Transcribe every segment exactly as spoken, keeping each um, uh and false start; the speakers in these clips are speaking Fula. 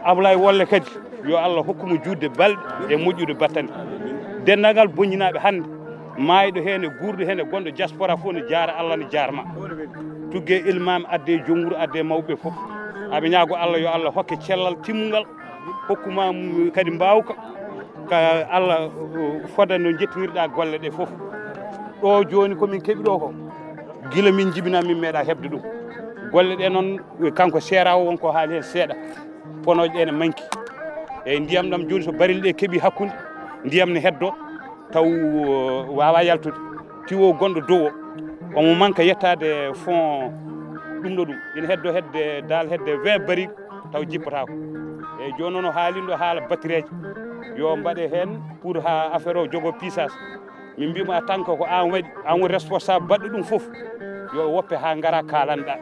Ablaye Wolle kadi, yo Allah hokku mo juutde balɗe e moƴƴude battane. Denndaangal Bonnjinaaɓe hannde, maayɗo heen e guurɗo heen e gonɗo diaspora fof ne jaara Allah, ne jaarama. Tuggee ilmaami, addee joom wuro, addee mawɓe fof. Aɓe ñaago Allah, yo Allah hokke cellal timmungal, hokku ma kadi mbaawka, ka Allah, uh, fodda no njettinirɗa golle ɗe fof. Ɗo jooni ko min keɓi ɗo ko, gila min jibinaa, min meeɗa heɓde ɗum. Golle ɗe noon, kanko seeraawo won ko haali heen seeɗa. Ponooje ɗe ne manki. Eeyi, ndiyam ɗam jooni so baril ɗe keɓi hakkunde, ndiyam ne heddo, taw, uh, waawa yaltude. Tiwo gonɗo dow o, omo manka yettaade fond ɗum ɗo ɗum. Ina heddo hedde, daal hedde vingt baril, taw jippotaako. Eeyi, jooni noon o haalino ɗo haala batterie ji. Yo mbaɗe heen pour haa affaire o jogo puissance. Min mbiimo, a tan ko, ko an waɗi, an woni responsable baɗɗo ɗum fof. Yo woppe haa ngara kaalanɗa,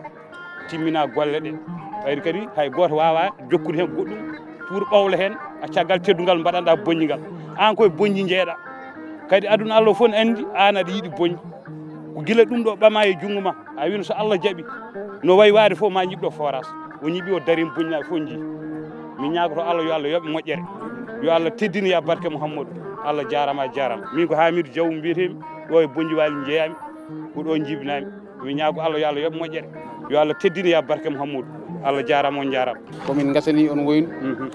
timmina golle ɗe. Ɓayri kadi hay gooto waawa jokkude heen goɗɗum pour ɓawla heen, a caggal teddungal mbaɗanɗa Bonnji ngal. An koye Bonnji njeeɗa. Kadi aduna Allah fof ne anndi an aɗa yiɗi Bonnji. Ko gila ɗum ɗo ɓama e junngo ma, a wino so Allah jaɓi, no wayi waade fof ma ñiɓɗo forage. O ñiɓi, o darima Bonnjinaaɓe fof njii. Min ñaagoto Allah, yo Allah yoɓ moƴƴere. Yo Allah teddin ya barke Mouhamadou. Allah jaarama, a jaarama. Min ko Hamidou Diaw mbiyetemi, ɗo e Bonnji Waali njeeyami, ko ɗo jibinami. Min ñaago Allah, yo Allah yoɓ moƴƴere. Yo Allah teddin ya barke Mouhamadou. Allah jaarama, on jaarama. Ko min ngasani on woynu. Mhm.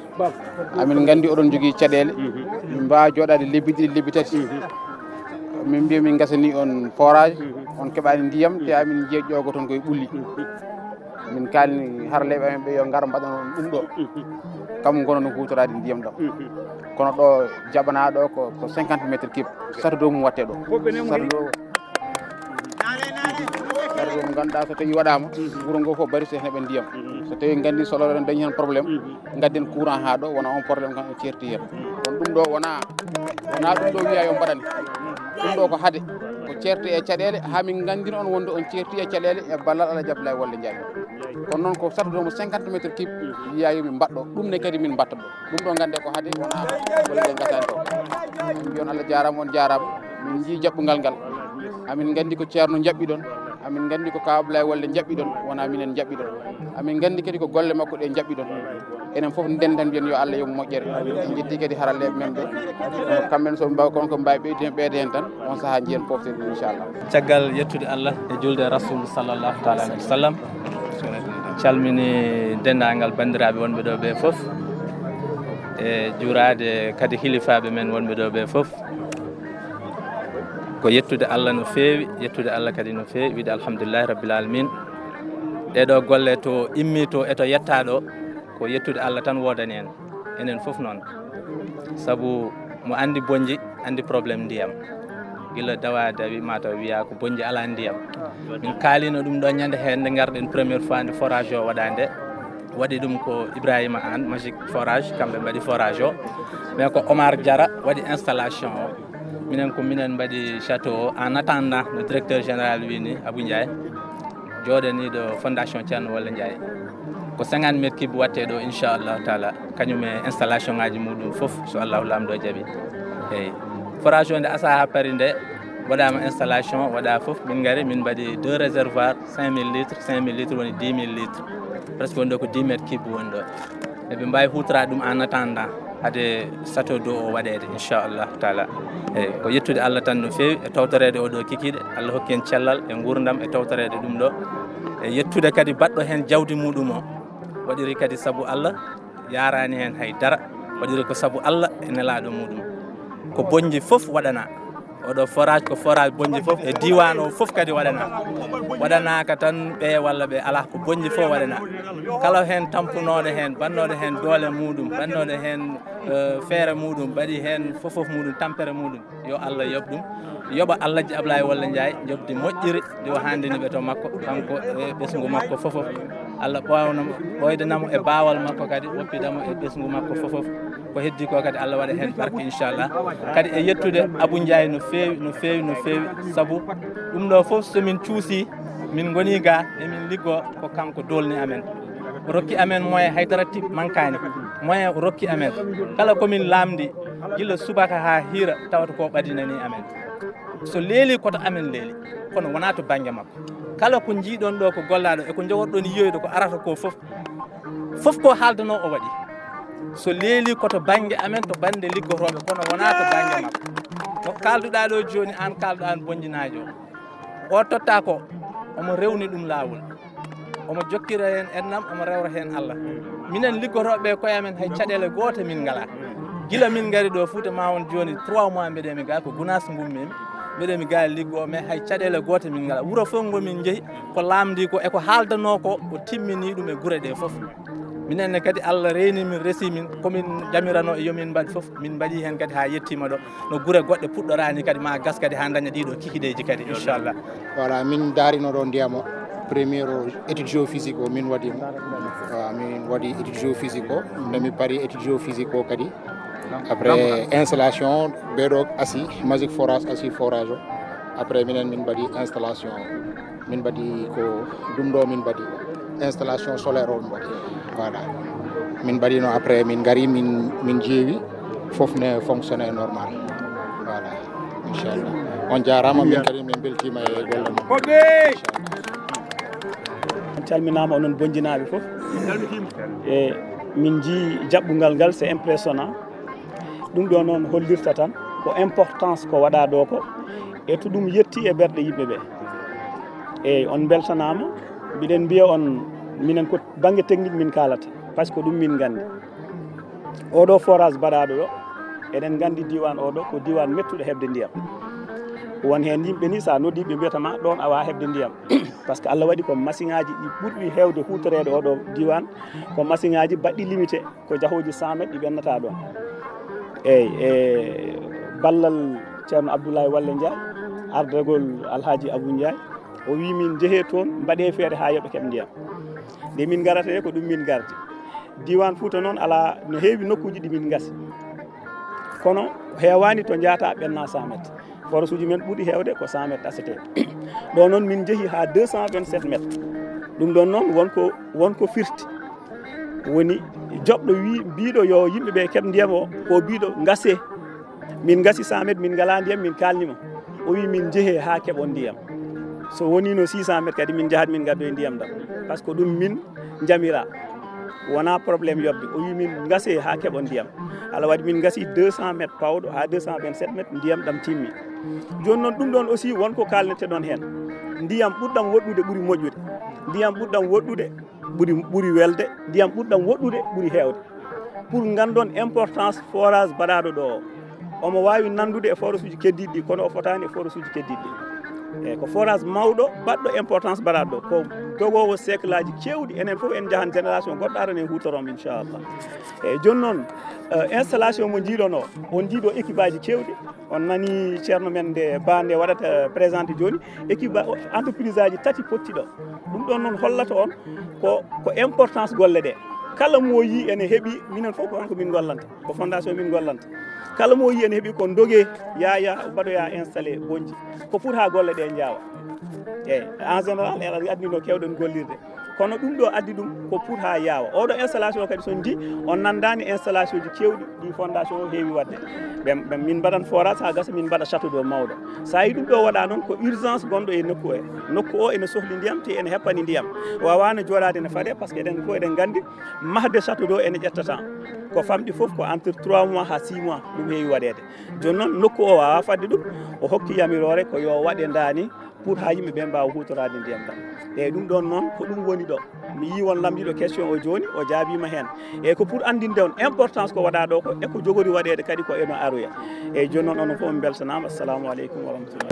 Amin nganndi oɗon jogii caɗeele. Mhm. Min mbaawa jooɗaade lebbi ɗiɗi, lebbi tati. Mhm. Min mbiya min ngasani on forage, mhm, on keɓaani ndiyam, te amin njiya ƴoogoton koye ɓulli. Mhm. Min kaalni harleeɓe amen ɓe yo ngar mbaɗan on ɗum ɗo. Mhm. Kam ngonon huutoraade ndiyam ɗam. Mhm. Kono ɗo jaɓanaa ɗo ko, ko cinquante mètres cube. Sato dow mum watte ɗo. Sato dow. Sato dow mo ngannduɗaa so tawi waɗaama, wuro ngo fof bari so heɓa ndiyam. Mhm. So tawi nganndi solo ɗon dañi heen problème, mhm, ngadden courant haa ɗo, wona on problème kam o ceerti heen. Mhm. Kono ɗum ɗo wona, wona ɗum ɗo wiya yo mbaɗane. Ɗum ɗo ko hade, ko ceerti e caɗeele, haa min nganndina on wonde on ceerti e caɗeele e ballal Alhaji Abdoulaye Wolle Ndiaye. Kono noon ko sato dow mo cinquante mètres cube, mhm, wiya yo min mbaɗɗo, ɗum ne kadi min mbatta ɗo. Ɗum ɗo ngannde ko hade wona golle ɗe ngasani ɗo. Min mbiyon Allah jaarama, on jaarama. Min njii jaɓɓungal ngal. Amin nganndi ko Ceerno jaɓɓiɗon. Amin nganndi ko Ka Ablaye Wolle jaɓɓiɗon. Wona minen jaɓɓiɗon. Amin nganndi kadi ko golle makko ɗe jaɓɓiɗon. Enen fof ndenden mbiyen yo Allah yoɓ moƴƴere. En njetti kadi haralleeɓe men ɓe. Kamɓe ne so ɓe mbawi kon ko mbawi ɓeydi hen, ɓeyde hen tan. On sahaa njiyen poftirde inchallah. Caggal yettude Allah e julde Rasul sallallahu taala alayhi wa sallam. Calmini denndaangal banndiraaɓe wonɓe ɗo ɓe fof. E juuraade kadi hilifaaɓe men wonɓe ɗo ɓe fof. Ko yettude Allah no feewi, yettude Allah kadi no feewi, wiide alhamdulillahi rabbil alamin. Ɗeɗo golle to immi to e to yetta ɗo, ko yettude Allah tan woodani en. Enen fof noon. Sabu mo anndi Bonnji, anndi problème ndiyam. Gila dawa dawi mataw wiya ko Bonnji ala ndiyam. Min kaalino ɗum ɗo ñande heen nde ngarɗen première fois nde forage o waɗande. Waɗi ɗum ko Ibrahima Anne, Magic Forage, kamɓe mbaɗi forage o. Mais ko Omar Diarra waɗi installation o. Minen ko minen mbaɗi château o. En attendant, no directeur général wini, Abou Ndiaye, jooɗaniiɗo fondation Ceerno Wolle Ndiaye. Ko cinquante mètres cube watte ɗo, inchallahu taala. Kañum e installation ngaji muɗum fof, so Allahu Laamɗo jaɓi. Eyi. Forage o nde asa ha paari nde, waɗama installation, waɗa fof, min ngari, min mbaɗi deux réservoirs, cinq mille litres, cinq mille litres woni dix mille litres. Presque woni ɗo ko dix mètres cube woni ɗo. Eɓe mbawi hutora ɗum en attendant, hade château d'eau o waɗede, inchallahu taala. Eyi, ko yettude Allah tan no feewi e tawtorede oɗo kikiɗe. Allah hokki en cellal e gurdam e tawtorede ɗum ɗo. E yettude kadi baɗɗo hen jawdi muɗum o. Waɗiri kadi sabu Allah, yarani hen hay dara, waɗiri ko sabu Allah e nelaɗo muɗum. Ko Bonnji fof waɗana. Oɗo forage ko forage Bonnji fof e diwan o fof kadi waɗana. Waɗanaka tan ɓe walla ɓe ala, ko Bonnji fof waɗana. Kala hen tampunoɗo hen, bannoɗo hen doole muɗum, bannoɗo hen, eh, feere muɗum, mbaɗi hen fof fof muɗum, tampere muɗum. Yo Allah yoɓ ɗum. Yoɓa Alhaji Ablaye Wolle Ndiaye, joɓdi moƴƴiri, ndi o handini ɓe to makko, kanko e ɓesngu makko fof. Allah ɓoyna mo, ɓoydana mo e baawal makko kadi, woppida mo e ɓesngu makko fof. Ko heddi ko kadi Allah waɗa hen barke, inchallah. Kadi e yettude Abou Ndiaye no feewi, no feewi, no feewi, sabu ɗum ɗo fof so min cuusi, min ngoni ga, emin liggo, ko kanko dolni amen. O rokki amen moyen, haydara tip mankani. Moyen o rokki amen. Kala ko min lamdi, gila subaka ha hiira, tawata ko ɓadinani amen. So leeli, koto amen leeli, kono wona to bannge makko. Kala ko njiiɗon ɗo ko gollaɗo, e ko jogorɗon yiyoyde ko arata ko fof, fof ko haaldano o waɗi. So leeli ko to bannge amen, to bannde liggotooɓe, kono wonaa to bannge makko. Mo kaalduɗaa ɗo jooni, aan kaalduɗaa, aan bonjinaajo. O totta ko, omo rewni ɗum laawol. Omo jokkira heen ennam, omo rewra heen Allah. Minen liggotooɓe koye amen, hay caɗeele goote min ngalaa. Gila min ngari ɗo Fuuta Mawon jooni, trois mois mbeɗe mi ga, ko Gunaas ngummi mi. Mbeɗe mi ga liggo, mais hay caɗeele goote min ngalaa. Wuro fof ngo min njehi, ko laamdi ko, e ko haaldanoo ko, o timmini ɗum e gure ɗe fof. Minen ne kadi, Allah reeni min, resi min, ko min jamirano e yo min mbaɗ fof, min mbaɗi heen kadi haa yettiima ɗo. No gure goɗɗe puɗɗoraani kadi, ma gas kadi haa daña ɗiɗo kikiɗeeji kadi, inchallah. Voilà, min daarino ɗo ndiyam o, premier o, étude géophysique o min waɗi mo. Voilà, min waɗi étude géophysique o, nde mi pari étude géophysique o kadi. Après installation, ɓeɗo asi, Magic Forage asi forage o. Après minen min mbaɗi installation, min mbaɗi ko ɗum ɗo min mbaɗi, installation solaire o min mbaɗi. Voilà, min mbaɗino, après min ngari, min min jeewi, fof ne fonctionne normal. Voilà, inchallah. On jaaraama, min kadi min mbeltiima e golle mon. On calminaama, onon bonjinaaɓe fof. E min njii jaɓɓungal ngal, c'est impressionnant. Ɗum ɗo noon hollirta tan ko importance ko waɗaa ɗo ko, e to ɗum yetti e ɓerɗe yimɓe ɓe. Eeyi, on mbeltanaama. Mbiɗen mbiya on, minen ko bannge technique min kaalata, par ce que ɗum min nganndi. Oɗo forage baɗaaɗo ɗo, eɗen nganndi diiwaan oɗo ko diiwaan mettuɗo heɓde ndiyam. Won heen yimɓe ni, so a noddii ɓe, mbiyata ma ɗoon a waawaa heɓde ndiyam. Par ce que Allah waɗi ko masiŋaaji ɗi ɓurɗi heewde huutoreede oɗo diiwaan, ko masiŋaaji baɗɗi limité, ko jahooji cent mètres ɗi ɓennata ɗoon. Eeyi, e ballal Ceerno Abdoulaye Walle Ndiaye, ardagol Alhaji Abou Ndiaye, o wii min njehee toon, mbaɗee feere haa yoɓe keɓ ndiyam. Nde min ngarata ɗe, ko ɗum min ngardi. Diiwaan Fuuta noon alaa, no heewi nokkuuji ɗi min ngasi. Kono heewaani to njaata ɓenna cent mètres. Forage uji men ɓuri heewde ko cent mètres asetee. Ɗo noon min njehi haa deux cent vingt-sept mètres. Ɗum ɗoon noon won ko, won ko firti. Woni joɓɗo wi-, mbiɗo yo yimɓe ɓe keɓ ndiyam o, ko mbiɗo ngase. Min ngasi cent mètres, min ngalaa ndiyam, min kaalni mo. O wi min njehee haa keɓon ndiyam. So woniino six cent mètres kadi min njahat min ngaddoya ndiyam ɗam. Par ce que ɗum min njamira. Wonaa problème yoɓde. O wi min ngasee haa keɓon ndiyam. Allah waɗi min ngasi deux cent mètres pawɗo haa deux cent vingt-sept mètres, ndiyam ɗam timmi. Jooni noon ɗum ɗoon aussi won ko kaalneteɗon heen. Ndiyam ɓurɗam woɗɗude ɓuri moƴƴude. Ndiyam ɓurɗam woɗɗude ɓuri, ɓuri welde. Ndiyam ɓurɗam woɗɗude ɓuri heewde. Pour nganndon importance forage baɗaaɗo ɗo o. Omo waawi nanndude e forage uji keddiiɗi ɗi, kono o fotaani e forage uji keddiiɗi ɗi. Eeyi, ko forage mawɗo baɗɗo importance baɗaaɗo ɗo. Ko dogoowo siècle aji keewɗi, enen fof en njahan génération goɗɗo arana en huutoron, inchallah. Eeyi, jooni noon, eh, installation mo njiiɗon o, on njii ɗo équipe aji keewɗi. On nani ceerno men nde ba nde waɗata présenté jooni, équipe a-, entreprise aji tati potti ɗo. Ɗum ɗoon noon hollata on ko, ko importance golle ɗe. Kala mo yii ene heɓi, minen fof ko kanko min gollanta, ko fondation min gollanta. Kala mo yii ene heɓi ko doge, yaa, yaa, mbaɗoya installé bonji. Ko pour haa golle ɗe njaawa. Eeyi, en général, en addino keewɗen gollirde. Kono ɗum ɗo addi ɗum ko pour haa yaawa. Oɗo installation kadi so ndi, on nanndaani installation ji keewɗi ɗi fondation o heewi waɗde. Ɓe, ɓe, min mbaɗan forage haa gasa, min mbaɗa château d'eau mawɗo. So a yii ɗum ɗo waɗa noon, ko urgence gonɗo e nokku o. Nokku o ene sohli ndiyam, te ene heppani ndiyam. Waawaano jooɗaade ne faɗe, par ce que eɗen fof eɗen nganndi, mahde château d'eau ene ƴetta temps. Ko famɗi fof ko entre trois mois haa six mois ɗum heewi waɗeede. Jooni noon, nokku o waawaa fadde ɗum, o hokki yamiroore ko yo waɗe ndaani pour haa yimɓe ɓe mbaawa huutoraade ndiyam ɗam. Eeyi, ɗum ɗoon noon, ko ɗum woni ɗo. Mi yii won lamndiiɗo question o jooni, o jaabiima heen. Eeyi, ko pour anndinde on importance ko waɗaa ɗo ko, e ko jogori waɗeede kadi ko eno aroya. Eeyi, jooni noon, onon fof on mbeltanaama. Assalamu aleykum wa rahmatullah.